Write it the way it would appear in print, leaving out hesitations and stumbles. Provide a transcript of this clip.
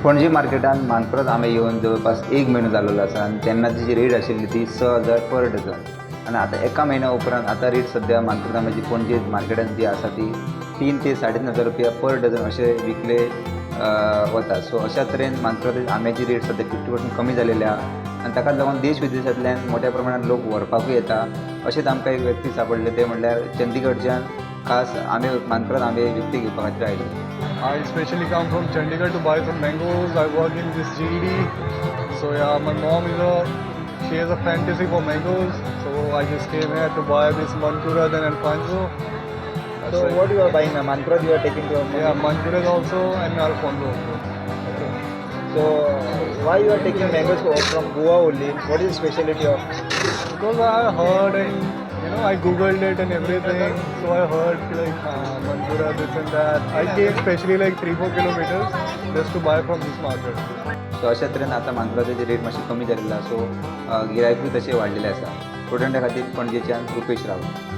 पणजे मार्केटान मानकुराद आंबे येवन जवळपास एक म्हयनो जाल्लो आसा आनी तेन्ना तेजी रेट आशिल्ली ती 6000 पर डझन आनी आतां एका म्हयन्या उपरांत आतां रेट सद्या मानकुराद आंब्याची पणजे मार्केटान जी आसा ती 3 ते 3.5 हजार रुपया पर डझन अशे विकले वता. सो अशा तरेन मानकुराद आंब्याची रेट सद्या 50% कमी जालेली आहा आनी ताकाच लागून देश विदेशांतल्यान मोठ्या प्रमाणात लोक व्हरपाकूय येता. अशेंच आमकां एक व्यक्ती सापडले, ते म्हणल्यार चंदीगडच्यान खास आंबे, मानकुराद आंबे विकते घेवपा खातीर आयले. I specially come from Chandigarh to buy some mangoes. I work in this GED. So yeah, my mom is a she has a fantasy for mangoes. So I just came here to buy this Mankurad and Alfonso. That's So it. What you are buying? Mankurad you are taking to your mummy? Yeah, Mankurad also and Alfonso also. Okay. So why you are taking mangoes from Goa only? What is the specialty of? Because I heard and I googled it and everything. So I heard like Mankurad, this and that. I came specially like 3-4 kilometers just to buy from this market. So अशा तरेन आतां मानकुरादाची rate मातशी कमी जाल्ली आसा, so गिरायकूय तशें वाडलेलें आसा. प्रुडंटा खातीर पणजेच्यान रुपेश रावत.